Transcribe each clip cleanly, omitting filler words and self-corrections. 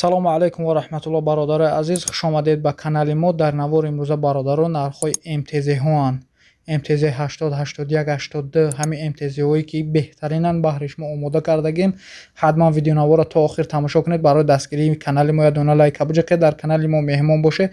Салому алайкум ва раҳматуллоҳ, бародарои азиз, хуш омадед ба канали мо. Дар навори имрӯза, бародарон, нархҳои МТЗ-ҳоанд. МТЗ 80, 81, 82, ҳамин МТЗ-ҳое ки беҳтаринанд, баҳри шумо омода кардагем. Ҳатман видеонаворро то охир тамошо кунед. Барои дастгирии канали мо як дона лайка биҷақед, дар канали мо меҳмон бошед,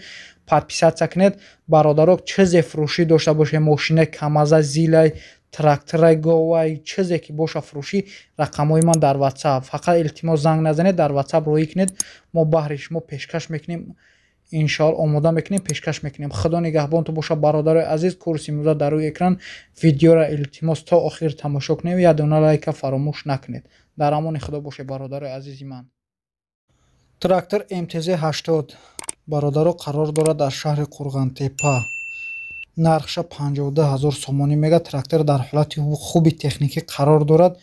подписаться кунед. Бародаро, чизе фурӯшӣ дошта бошед, мошина, КамАЗа, ЗИЛай, тракторай, говай, чизе ки боша фурӯшӣ, рақамҳои ман дар WhatsApp. Фақат илтимос, занг назанед, дар WhatsApp роҳӣ кунед, мо баҳри шумо пешкаш мекунем, иншоалло омода мекунем, пешкаш мекунем. Худо нигаҳбонтон боша, бародарои азиз. Курси имрӯза дар рӯи экран. Видеоро илтимос то охир тамошо кунед, як дона лайка фаромӯш накунед. Дар амони Худо бошед, бародарои азизи ман. Трактор МТЗ 80, бародаро, қарор дорад дар шаҳри Қурғонтеппа. Нархша 52 ҳазор сомонӣ мега. Трактор дар ҳолати хуби техникӣ қарор дорад,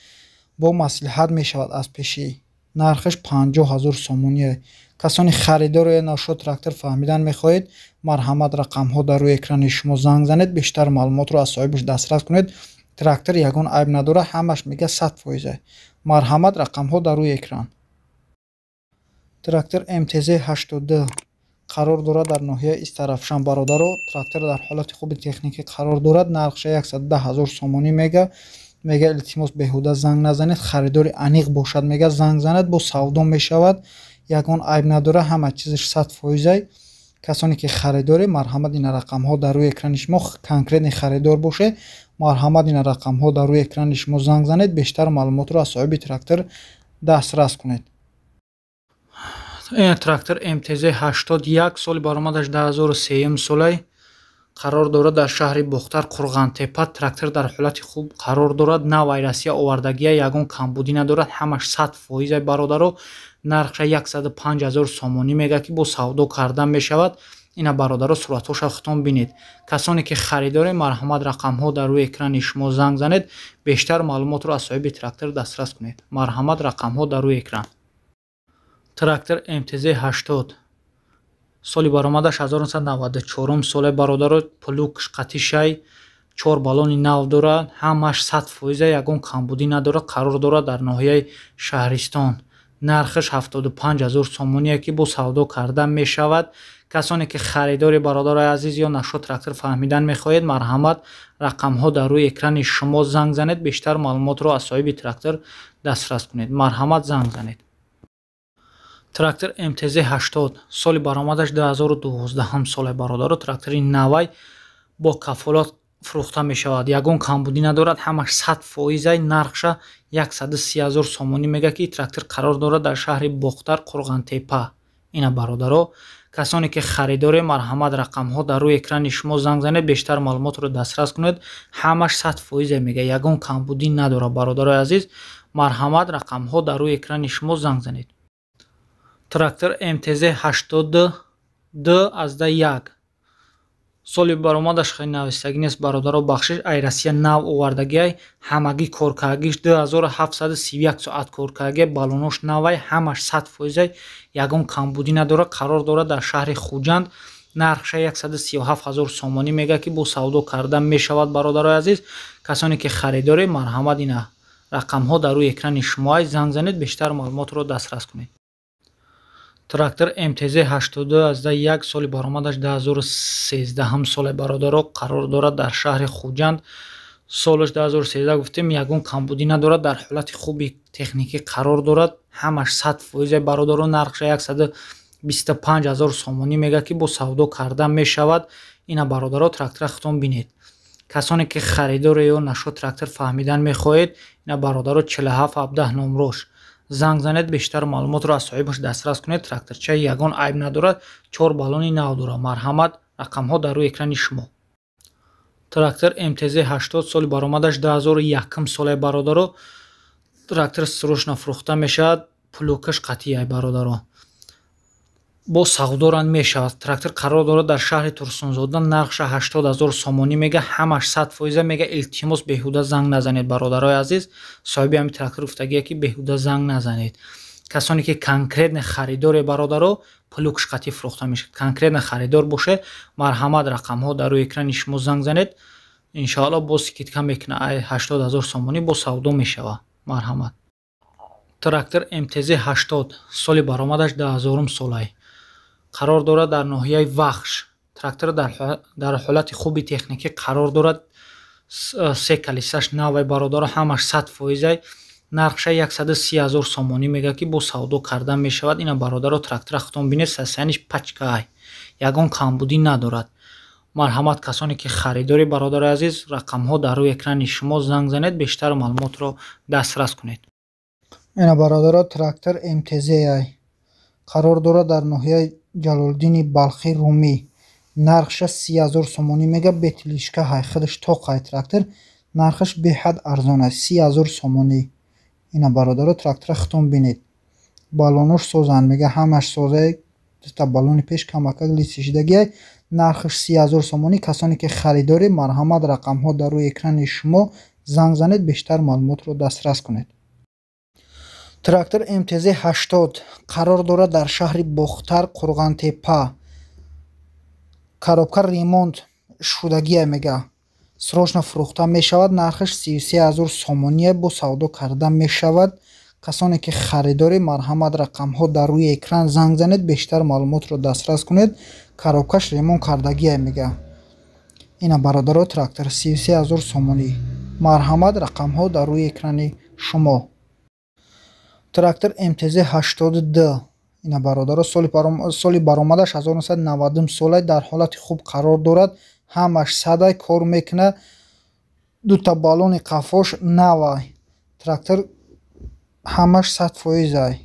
бо маслиҳат мешавад аз пешӣ. Нархаш 50 ҳазор сомоние. Касони харидоро ё нашо трактор фаҳмидан мехоҳед, марҳамат, рақамҳо дар рӯи экрани шумо, занг занед, бештар маълумотро аз соҳибаш дастрас кунед. Трактор ягон айб надорад, ҳамаш мега 100%. Марҳамат, рақамҳо дар рӯи экран. Трактор МТЗ 82 қарор дорад дар ноҳияи Истарафшан, бародаро. Трактор дар ҳолати хуби техникӣ қарор дорад, нархша 110 ҳазор сомонӣ мега. Мега, илтимос, беҳуда занг назанед, харидори аниқ бошад, мега, занг занед, бо савдо мешавад. Ягон айб надорад, ҳама чизаш 100%. Касоне ки харидоре, марҳамат, ина рақамҳо дар рӯи экрани шумо. Конкретный харидор бошед, марҳамат, ина рақамҳо дар рӯи экрани шумо, занг занед, бештар маълумотро аз соҳиби трактор дастрас кунед. Ин трактор МТЗ 81, соли баромадаш 2003 солай, қарор дорад дар шаҳри Бохтар, Қурғонтеппа. Трактор дар ҳолати хуб қарор дорад, навай Россия овардагия, ягон камбудӣ надорад, ҳамаш 100%, бародаро. Нархша 105 ҳазор сомонӣ мега, ки бо савдо кардан мешавад. Ина, бародаро, суратҳоша худтон бинед. Касоне ки харидоред, марҳамат, рақамҳо дар рӯи экрани шумо, занг занед, бештар маълумотро аз соҳиби трактор дастрас кунед. Марҳамат, рақамҳо дар рӯи экран. Трактор МТЗ 80, соли баромадаш 1994 соле, бародаро. Плугш қатишай, чор баллони нав дорад, ҳамаш 100%, ягон камбудӣ надорад. Қарор дорад дар ноҳияи Шаҳристон. Нархаш 75 ҳазор сомоние, ки бо савдо кардан мешавад. Касоне ки харидори, бародарои азиз, ё нашо трактор фаҳмидан мехоҳед, марҳамат, рақамҳо дар рӯи экрани шумо, занг занед, бештар маълумотро аз соҳиби трактор дастрас кунед. Марҳамат, занг занед. Трактор МТЗ 80, соли баромадаш 2012 соле, бародаро. Трактори навай, бо кафолат фурӯхта мешавад, ягон камбудӣ надорад, ҳамаш 100%. Нархша 130 ҳазор сомонӣ мега, ки трактор қарор дорад дар шаҳри Бохтар, Қурғонтеппа. Ина, бародаро, касоне ки харидоре, марҳамат, рақамҳо дар рӯи экрани шумо, занг занед, бештар маълумотро дастрас кунед. Ҳамаш 100% мега, ягон камбудӣ надорад, бародарои азиз. Марҳамат, рақамҳо дар рӯи экрани шумо, занг занед. Трактор МТЗ 82 азда 1, соли баромадаш хеле навистагӣ нест, бародаро, бахшиш. Ай Россия нав овардагиай, ҳамагӣ коркардагиш 2731 соат коркардагиай, баллонош навай, ҳамаш 100%, ягон камбудӣ надорад. Қарор дорад дар шаҳри Хуҷанд. Нархша 137 ҳазор сомонӣ мега, ки бо савдо кардан мешавад. Бародарои азиз, касоне ки харидоред, марҳамат, ина рақамҳо дар рӯи экрани шумоай, занг занед, бештар маълумотро дастрас кунед. Трактор МТЗ 82 азда 1, соли баромадаш 2013 соле, бародаро. Қарор дорад дар шаҳри Хуҷанд. Солаш 2013 гуфтем, ягон камбудӣ надорад, дар ҳолати хуби техникӣ қарор дорад, ҳамаш 100%, бародаро. Нархша 125 ҳазор сомонӣ мега, ки бо савдо кардан мешавад. Ина, бародаро, трактора худтон бинед. Касоне ки харидоре ё нашо трактор фаҳмидан мехоҳед, ина, бародаро, 47 17 номрош, занг занед, бештар маълумотро аз соҳибаш дастрас кунед. Тракторча ягон айб надорад, чор баллони нав дорад. Марҳамат, рақамҳо дар рӯи экрани шумо. Трактор МТЗ 80, соли баромадаш 2001 соле, бародаро. Трактор срочно фурӯхта мешавад, плугаш қатъия, бародаро, бо савдоран мешавад. Трактор қарор дорад дар шаҳри Турсунзода. Нархша 80 ҳазор сомонӣ мега, ҳамаш 100% мега. Илтимос, беҳуда занг назанед, бародарои азиз. Соҳиби ҳамин трактор гуфтагие, ки беҳуда занг назанед. Касоне ки конкретно харидоре, бародаро, плугш қатъӣ фурӯхта мешавад. Конкретно харидор бошед, марҳамат, рақамҳо дар рӯи экрани шумо, занг занед, иншоалло боз скидка мекунад, ай 80 ҳазор сомонӣ бо савдо мешавад. Марҳамат. Трактор МТЗ 80, соли баромадаш 2000 солай. Қарор дорад дар ноҳияи Вахш. Трактор дар ҳолати хуби техникӣ қарор дорад. Се колесаш навай, бародаро, ҳамаш 100%. Нархша 130 000 сомонӣ мега, ки бо савдо карда мешавад. Ина, бародаро, трактора худтон бинед, состояниш пачкаай, ягон камбудӣ надорад. Марҳамат, касоне ки харидори, бародари азиз, рақамҳо дар рӯи экрани шумо, занг занед, бештар маълумотро дастрас кунед. Ина, бародаро, трактор МТЗ ай, қарор дорад дар ноҳияи Ҷалолиддини Балхӣ, Румӣ. Нархша 30 000 сомонӣ мега. Бе тележка ҳай, худаш тоқай трактор, нархаш беҳад арзон аст, 30 000 сомонӣ. Ина, бародаро, трактора худтон бинед, баллонош созанд мега, ҳамаш созай, дута баллони пеш камакак лисишидагиай. Нархаш 30 000 сомонӣ. Касоне ки харидорӣ, марҳамат, рақамҳо дар рӯи экрани шумо, занг занед, бештар маълумотро дастрас кунед. Трактор МТЗ 80 қарор дорад дар шаҳри Бохтар, Қурғантепа. Коробка ремонт шудагия мега, срочно фурӯхта мешавад. Нархаш 33 000 сомоние, бо савдо карда мешавад. Касоне ки харидорӣ, марҳамат, рақамҳо дар рӯи экран, занг занед, бештар маълумотро дастрас кунед. Коробкаш ремонт кардагия мега. Ина, бародаро, трактор 33 000 сомонӣ. Марҳамат, рақамҳо дар рӯи экрани шумо. Трактор МТЗ 82, ина, бародаро, соли баромадаш 1990 солай, дар ҳолати хуб қарор дорад, ҳамаш садай, кор мекунад, дута баллони қафош навай, трактор ҳамаш 100%.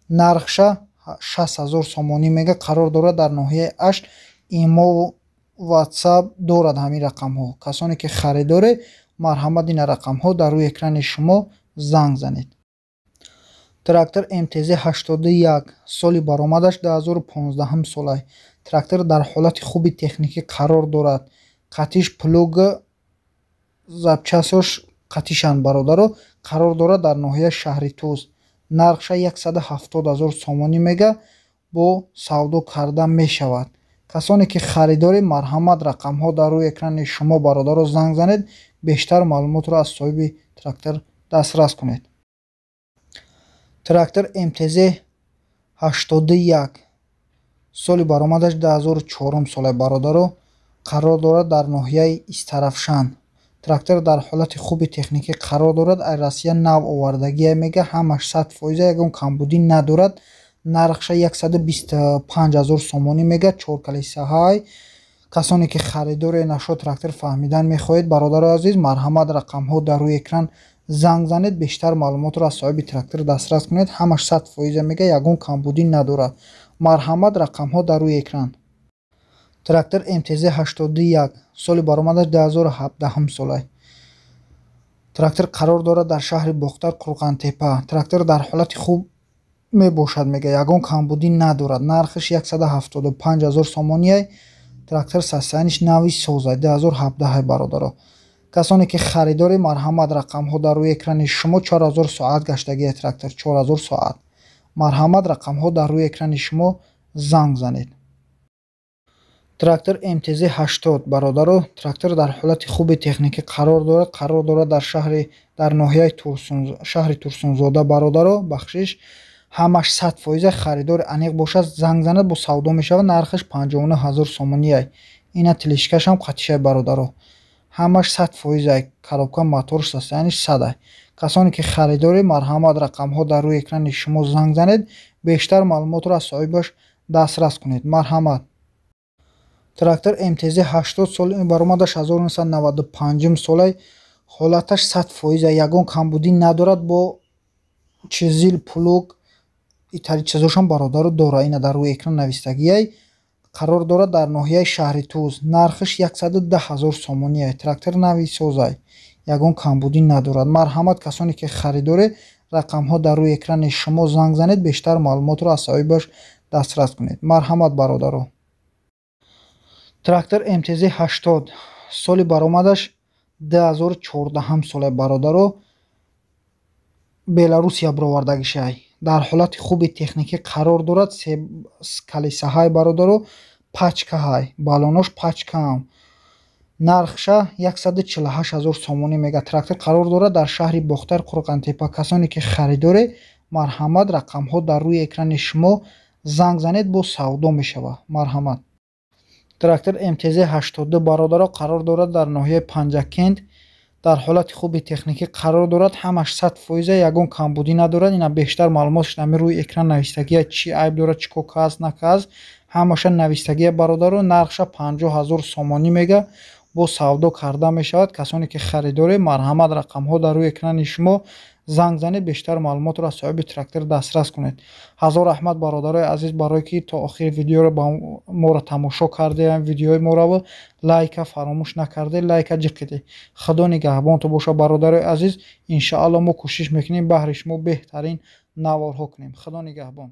Нархша 60 000 сомонӣ мега. Қарор дорад дар ноҳияи Ашт. Имо, Ватсап дорад ҳамин рақамҳо. Касоне ки харидоре, марҳамат, ина рақамҳо дар рӯи экрани шумо, занг занед. Трактор МТЗ 81, соли баромадаш 2015 солай. Трактор дар ҳолати хуби техникӣ қарор дорад. Қатиш плуг, запчастьош қатишанд, бародаро. Қарор дорад дар ноҳияи шаҳри Тӯс. Нархша 170 000 сомонӣ мега, бо савдо карда мешавад. Касоне ки харидорӣ, марҳамат, рақамҳо дар рӯи экрани шумо, бародаро, занг занед, бештар маълумотро аз соҳиби трактор дастрас кунед. Трактор МТЗ 81, соли баромадаш 2004 солай, бародаро, қарор дорад дар ноҳияи Истаравшан. Трактор дар ҳолати хуби техникӣ қарор дорад, аз Россия нав овардагия мега, ҳамаш 100%, ягон камбудӣ надорад. Нархша 125 000 сомонӣ мега, чорколесаҳай. Касоне ки харидоре нашуд, трактор фаҳмидан мехоҳед, бародарои азиз, марҳамат, рақамҳо дар рӯи экран, занг занед, бештар маълумотро аз соҳиби трактор дастрас кунед. Ҳамаш 100% мега, ягон камбудӣ надорад. Марҳамат, рақамҳо дар рӯи экран. Трактор МТЗ 81, соли баромадаш 2017 солай. Трактор қарор дорад дар шаҳри Бохтар, Қурғантепа. Трактор дар ҳолати хуб мебошад мега, ягон камбудӣ надорад. Нархаш 175 000 сомоние. Трактор состояниш нави созай, 2017, бародаро. Касоне ки харидорӣ, марҳамат, рақамҳо дар рӯи экрани шумо. 4000 соат гаштагия трактор, 4000 соат. Марҳамат, рақамҳо дар рӯи экрани шумо, занг занед. Трактор МТЗ 80, бародаро, трактор дар ҳолати хуби техникӣ қарор дорад. Қарор дорад дар шаҳри, дар ноҳияи шаҳри Турсунзода, бародаро, бахшиш. Ҳамаш 100%. Харидори аниқ бошад, занг занад, бо савдо мешавад. Нархаш 59 000 сомоние. Ина, тележкашам қатишай, бародаро, ҳамаш 100%, коробка, моторш состояниш садай. Касоне ки харидорӣ, марҳамат, рақамҳо дар рӯи экрани шумо, занг занед, бештар маълумотро аз соҳибаш дастрас кунед. Марҳамат. Трактор МТЗ 80, соли баромадаш 1995 солай, ҳолаташ 100%, ягон камбудӣ надорад. Бо чизил, плуг, итари чизошам, бародаро, дора. Ина, дар рӯи экран навистагиай. Қарор дорад дар ноҳияи шаҳри Тӯз. Нархаш 110 000 сомоние. Трактор нави созай, ягон камбудӣ надорад. Марҳамат, касоне ки харидоре, рақамҳо дар рӯи экрани шумо, занг занед, бештар маълумотро аз соҳибаш дастрас кунед. Марҳамат, бародаро. Трактор МТЗ 80, соли баромадаш 2014 соле, бародаро, Беларусия бировардагишай. Дар ҳолати хуби техникӣ қарор дорад, се колесаҳай, бародаро, пачкаҳай, баллонош пачкаам. Нархша 148 000 сомонӣ мега. Трактор қарор дорад дар шаҳри Бохтар, Қурғантепа. Касоне ки харидоре, Марҳамат, рақамҳо дар рӯи экрани шумо, занг занед, бо савдо мешавад. Марҳамат. Трактор МТЗ 82, бародаро, қарор дорад дар ноҳияи Панҷакент, дар ҳолати хуби техникӣ қарор дорад. Ҳамаш 100%, ягон камбудӣ надорад. Ина бештар маълумотш ҳами рӯи экран навистагия, чӣ айб дорад, чӣ кор кааст, накааст, ҳамаша навистагия, бародаро. Нархша 50 000 сомонӣ мега, бо савдо карда мешавад. Касоне ки харидоред, марҳамат, рақамҳо дар рӯи экрани шумо, занг занед, бештар маълумотро аз соҳиби трактор дастрас кунед. Ҳазор раҳмат, бародарои азиз, барое ки то охири видеоро ба моро тамошо кардем. Видеои моро лайка фаромӯш накарде, лайка ҷиқиде. Худо нигаҳбонто боша, бародарои азиз. Иншаалло, мо кӯшиш мекунем, баҳри шумо беҳтарин наворҳо кунем. Худо нигаҳбон.